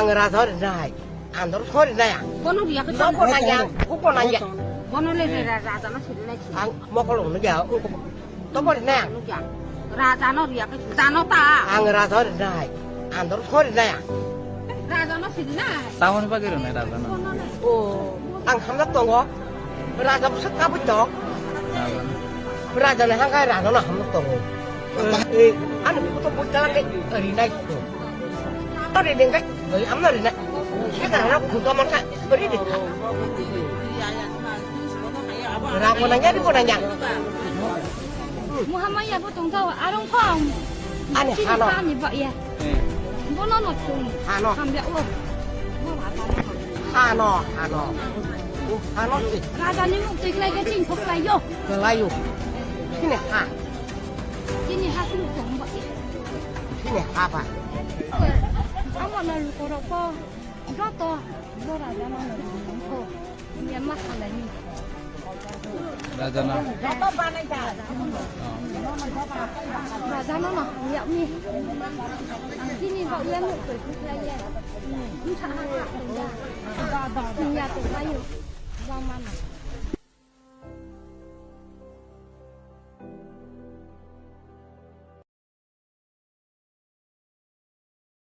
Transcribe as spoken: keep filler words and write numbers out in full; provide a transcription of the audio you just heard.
Ang raja rinai. Andor sori nai ang. Bono riya ke. Nokko nangya, ukko nangya. Bono le ra-, raja no siri nai. Ang mokol no ya. Tobo rinai ang. Nukya. Raja no riya ke. Jano ta. Ang raja rinai. Andor sori nai ang. Raja no siri nai. Tamoni bagwi rinai raja no? Bono le. O, ang hamjak tongo. Raja bwswk kabui tong. Raja no. Raja no hangkai raja no hamjak tongo. Eh, eh, ani kuto bujala ke rinai ko. Tori dengkai, eh, amna rinai. Seta hana kuto mangka beri dengka. Raja ko nangya, di ko nangya. Muhammad ya bo tongtao, arong kong. Ani hano. Ani ba ya. Eh. Bono no tung. Hano. Hamya o. Hano, hano. Hano si. Raja ni muk tik lai ke ching thok lai yo. Lai yo. Sini ha. Sini ha sini tong ba ya. Sini ha ba. Amo na lu ko ro ko. Joto. Bo raja na na ko. Raja na. Raja na na, ya mi. Ang sini ba ya mu ko lai ya. Ni sa ha ha. Ya to mai yo. Ba ma na.